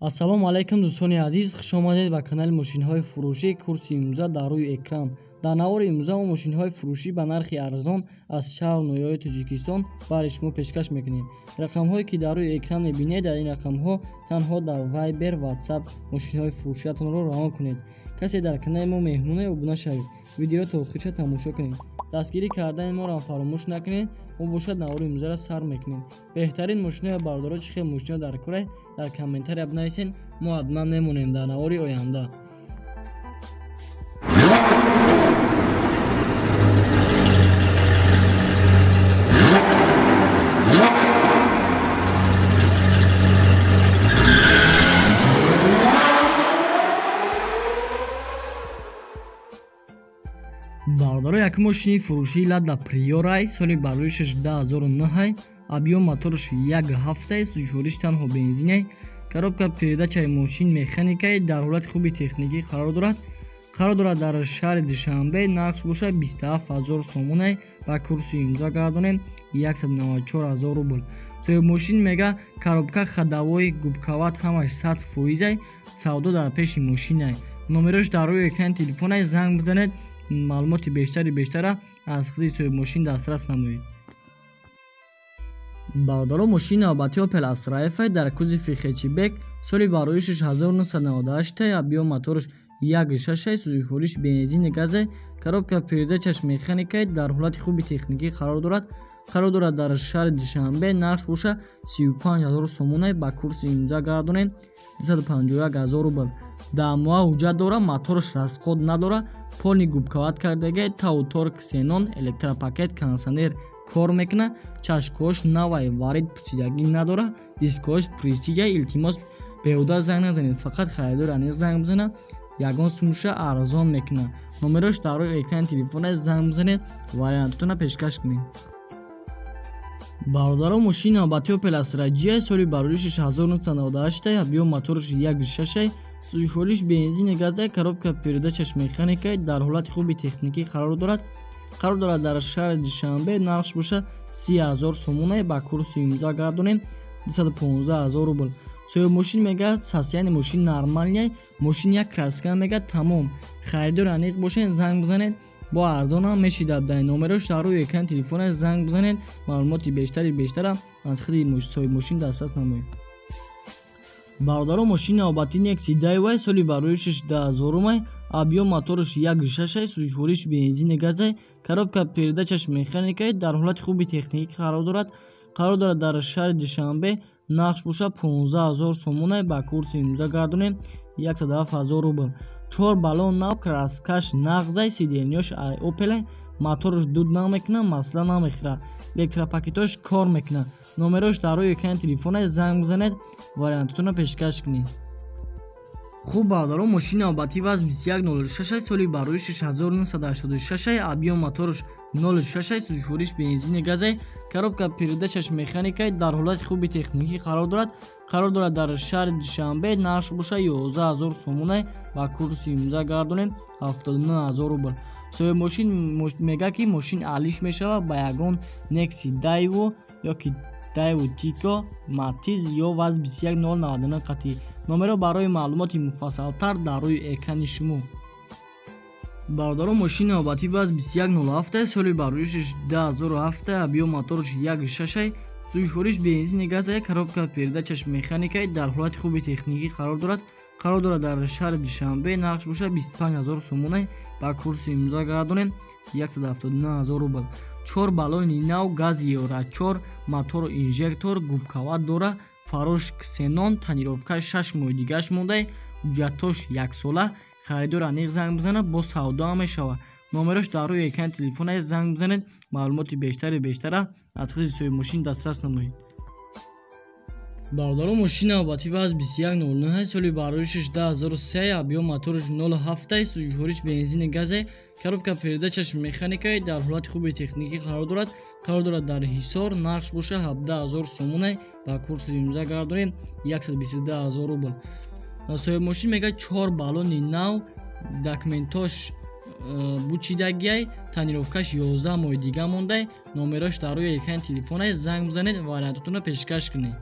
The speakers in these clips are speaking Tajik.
Ассалому алайкум дӯстони азиз, хуш омадед ба канали мошинҳои фурӯшӣ. Курси имрӯза дар рӯи экран. Дар навори имрӯза мо мошинҳои фурӯшӣ ба нархи арзон аз шаҳру ноҳияҳои Тоҷикистон барои шумо пешкаш мекунем. Рақамҳое ки дар рӯи экран мебинед, дар ин рақамҳо танҳо дар Viber, WhatsApp мошинҳои фурӯшиатонро равон кунед. Касе дар канали мо меҳмоне, обуна шавед. Видеоро то охирша тамошо кунед. Дастгирӣ кардани моро фаромӯш накунед. Мо бошад навори имрӯзаро сар мекунем. Беҳтарин мошиноя бардоро, чӣ хел мошино дар кора, дар комментария бинависед, мо ҳатман мемонем дар навори оянда. Бародаро, як мошини фурӯшии Лада Приорай соли бароишаш 2009, объём мотораш 1.7, сӯзишвориш танҳо бензинай, коробка передачаи мошин механикай, дар ҳолати хуби техникӣ қарор дорад. Қарор дорад дар шаҳри Душанбе, нарх бошад 27 000 сомонай, ба курси имзо гардонем 194 000 рубл. Соҳиби мошин мега коробка ходовой, губкават ҳамаш 100%, савдо дар пеши мошинай. Номерош дар рӯи экрани телефонай, занг бизанед, маълумоти бештара аз худи соҳибмошин дастрас намоед. Бародаро, мошини навбати Opel Astra F дар кузови хэтчбек соли бароишаш 1998, объём мотораш 1.6, сӯзишвориш бензини газе, коробка передачаш механикай, дар ҳолати хуби техникӣ қарор дорад. Қарор дорад дар шаҳри Душанбе, нарх боша 35 000 сомонай, ба курси имзо гардонем 251 000 рубл. Дар моҳ ҳуҷҷат дора, мотораш расход надора, полный губкават кардагай, тавтор ксенон, электропакет, кондитсионер кор мекуна, чашкош навай, варид пӯсидагӣ надора, дискош престижай. Илтимос, беҳуда занг назанед, фақат харидор аниқ занг бизана, ягон сумша арзон мекуна. Номерош дар рӯи экрани телефона, занг бизанед, вариантотонро пешкаш кунед. Бародаро, мошини навбати Opel Astra G соли бароишаш 1998, объём мотораш 1.6, сӯзишвориш бензини газа, коробка передачаш механикай, дар ҳолати хуби техникӣ қарор дорад. Қарор дорад дар шаҳри Душанбе, нархш боша 30 000 сомонай, ба курси имзо гардонем 215 000 рубл. Соҳиби мошин мегӯяд состояние мошин нормальный, мошин як краска мегӯяд, тамом. Харидор аниқ бошед, занг бизанед, бо арзонам мешидад. Дар номерош дар рӯи экрани телефона, занг бизанед, маълумоти бештара аз худи соҳиби мошин дастрас намоед. Бародаро, мошини навбати Nexia Daewoo соли бароишаш 2000, объём мотораш 1.6, сӯзишвориш бензини газай, коробка передачаш механикай, дар ҳолати хуби техникӣ қарор дорад. Қарор дорад дар шаҳри Душанбе, нархш боша 15 000 сомонай, ба курси имзо гардонем 107 000 рубл. Чор баллон нав, краскаш нағзай, сиденьяш Opel, мотораш дуд намекуна, масла намехӯрад, электропакетош кор мекуна. Номерош дар рӯи экрани телефона, занг бизанед, вариантотонро пешкаш кунед. Хуб бародаро, мошини навбати ВАЗ 2106 соли бароишаш 1986, объём мотораш 0.6, сӯзишвориш бензини газай, коробка передачаш механикай, дар ҳолати хуби техникӣ қарор дорад. Қарор дорад дар шаҳри Душанбе, нарх боша 11 000 сомонай, ба курси имзо гардонем 79 000 рубл. Соҳиби мошин мегӯяд ки мошин алиш мешавад ба ягон Nexia Daewoo ёки Daewoo Tico, Matiz ё ВАЗ 21099 қатъӣ. Номеро барои маълумоти муфассалтар дар рӯи экрани шумо. Бародаро, мошини навбати ВАЗ 2107 соли бароишаш 2007, объём мотораш 1.6, сӯзишвориш бензини газа, коробка передачаш механикай, дар ҳолати хуби техникӣ қарор дорад. Қарор дорад дар шаҳри Душанбе, нархш боша 25 000 сомонай, ба курси имзо гардонем 179 000 рубл. Чор баллони нав, гази Евро 4, мотору инжектор, губкават дора, фарош ксенон, тонировка 6 моҳи дигаш мондай, ҳуҷҷатош яксола. Харидор аниқ занг бизанад, бо савдо ҳам мешавад. Номерош дар рӯи экрани телефона, занг бизанед, маълумоти бештара аз худи соҳиби мошин дастрас намоед. Бародаро, мошини навбати ВАЗ 2109 соли бароишаш 2003, объём мотораш 0.7, сӯзишвориш бензини газе, коробка передачаш механикай, дар ҳолати хуби техникӣ қарор дорад. Қарор дорад дар Ҳисор, нархш боша 17 000 сомонай, ба курси имзо гардонем 122 000 рубл. Соҳиби мошин мегӯяд чор баллони нав, документош бучидагиай, тонировкаш 11 моҳи дига мондай. Номерош дар рӯи экрани телефонай, занг бизанед, вариантотонро пешкаш кунед.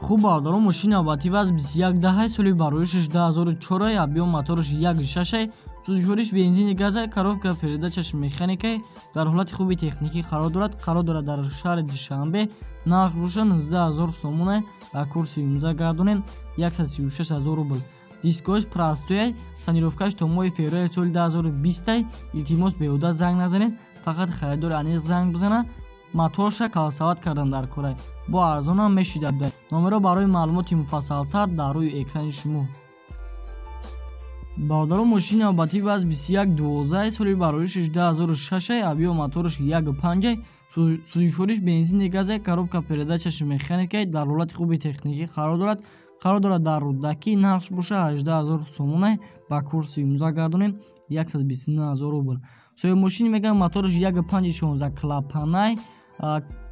Хуб бародарон, мошини навбатӣ вазн 21 10, соли бароишаш 2004, объём мотораш 1,6, сӯзишвориш бензини газай, коробка передачаш механикай, дар ҳолати хуби техникӣ қарор дорад. Қарор дорад дар шаҳри Душанбе. Нарх боша 19 000 сомона, ба курси имрӯза гардонем 136 000 рубл. Дискош простояй, тонировкаш то моҳи феврали соли 2020. Илтимос, беҳуда занг назанед, фақат харидори аниқ занг бизанад. Моторша колесовать кардан дар корай, бо арзонам мешидад. Номеро барои маълумоти муфассалтар дар рӯи экрани шумо. Бародарон, мошини навбатӣ вазн 21 12, соли бароишаш 2006, объём мотораш 1,5, сӯзишвориш бензини газай, коробка передачаш механикай, дар ҳолати хуби техникӣ қарор дорад. Қарор дорад дар Рӯдакӣ. Нархш боша 18 000 сомона, ба курси имрӯза гардонем 129 000 рубл. Соҳиби мошин мегӯяд, мотораш 1,5, 16 клапанай,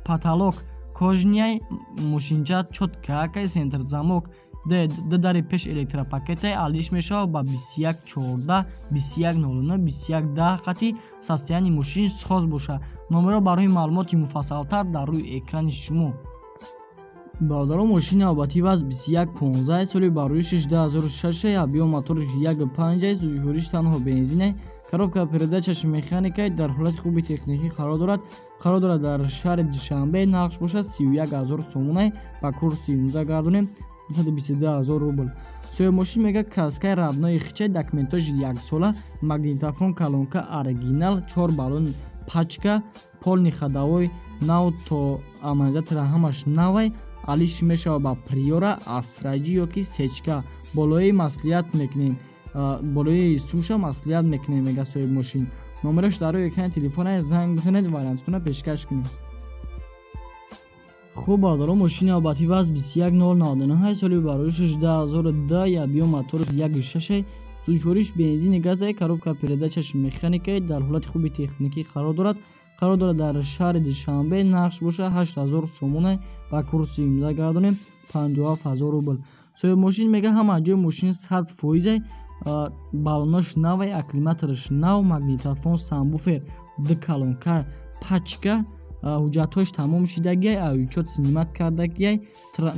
потолок кожаный, мошинча чёткакай, центр замок, ду дари пеш электропакетай, алиш мешавад ба 21 14, 21 09, 21 10 хати. Состояние мошин соз боша. Номеро барои маълумоти муфассалтар дар рӯи экрани шумо. Бародарон, мошини навбатӣ вазн 21 15, соли бароишаш 2006, объём мотораш 1,5, сӯзишвориш танҳо бензинай, коробка передачаш механикай, дар ҳолати хуби техникӣ қарор дорад. Қарор дорад дар шаҳри Душанбе. Нархш бошад 31 000 сомонай, ба курси имрӯза гардонем 222 000 рубл. Соҳиби мошин мегӯяд, краскаи родной хичай, документош яксола, магнитофон колонка оригинал, чор баллон пачка, полный ходовой нав, то амортизатора ҳамаш навай, алиш мешавад ба Приора, Астраҷи ёки сечка. Болои маслиҳат мекунем, болои сумша маслиҳат мекунем, мега соҳиби мошин. Номераш дар рӯи экрани телефона, занг бизанед, вариантатонро пешкаш кунем. Хуб бародарон, мошини навбатӣ вазн 21099, соли бароишаш 2010, объём мотораш 1,6, сӯзишвориш бензини газай, коробка передачаш механикай, дар ҳолати хуби техникӣ қарор дорад. Қарор дорад дар шаҳри Душанбе. Нархш боша 8000 сомона, ба курси имрӯза гардонем 57 000 рубл. Соҳиби мошин мега, ҳама ҷои мошин 100 фоизай, баллонош навай, аккумулятораш нав, магнитофон, сабвуфер, ду колонка пачка, ҳуҷҷатҳош тамом шидагиай, учёт снимать кардагиай,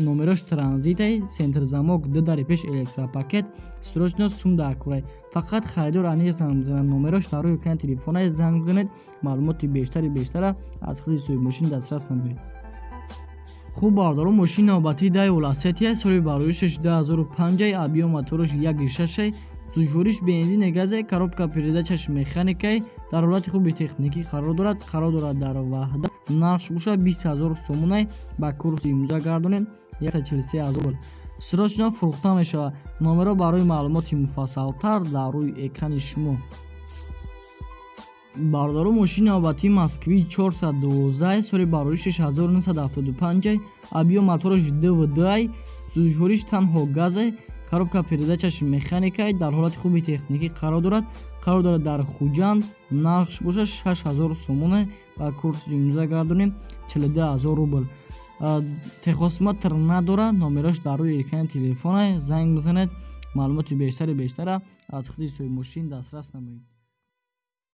номерош транзитай, центр замок, ду дари пеш электропакет. Срочно сум дар корай, фақат харидор аниқ занг бизанад. Номерош дар рӯи экрани телефонай, занг бизанед, маълумоти бештари бештара аз худи соҳиби мошин дастрас намоед. Хуб бародарон, мошини навбатии Даева Ласетия, соли бароишаш 2005, объём мотораш 1,6, сӯзишвориш бензини газай, коробка передачаш механикай, дар ҳолати хуби техникӣ қарор дорад. Қарор дорад дар Ваҳдат. Нархш бошад 20 000 сомонай, ба курси имрӯза гардонем 143 000 рубл. Срочно фурӯхта мешавад. Номеро барои маълумоти муфассалтар дар рӯи экрани шумо. Бародарон, мошини навбатии Москвич 412, соли бароишаш 1975, объём мотораш ДВД, сӯзишвориш танҳо газай, коробка передачаш механикай, дар ҳолати хуби техникӣ қарор дорад. Қарор дорад дар Хуҷанд. Нархш бошад 6000 сомона, ба курси имрӯза гардонем 42 000 рубл. Техосмотр надорад. Номерош дар рӯи экрани телефона, занг бизанед, маълумоти бештари бештара аз худи соҳиби мошин дастрас намоед.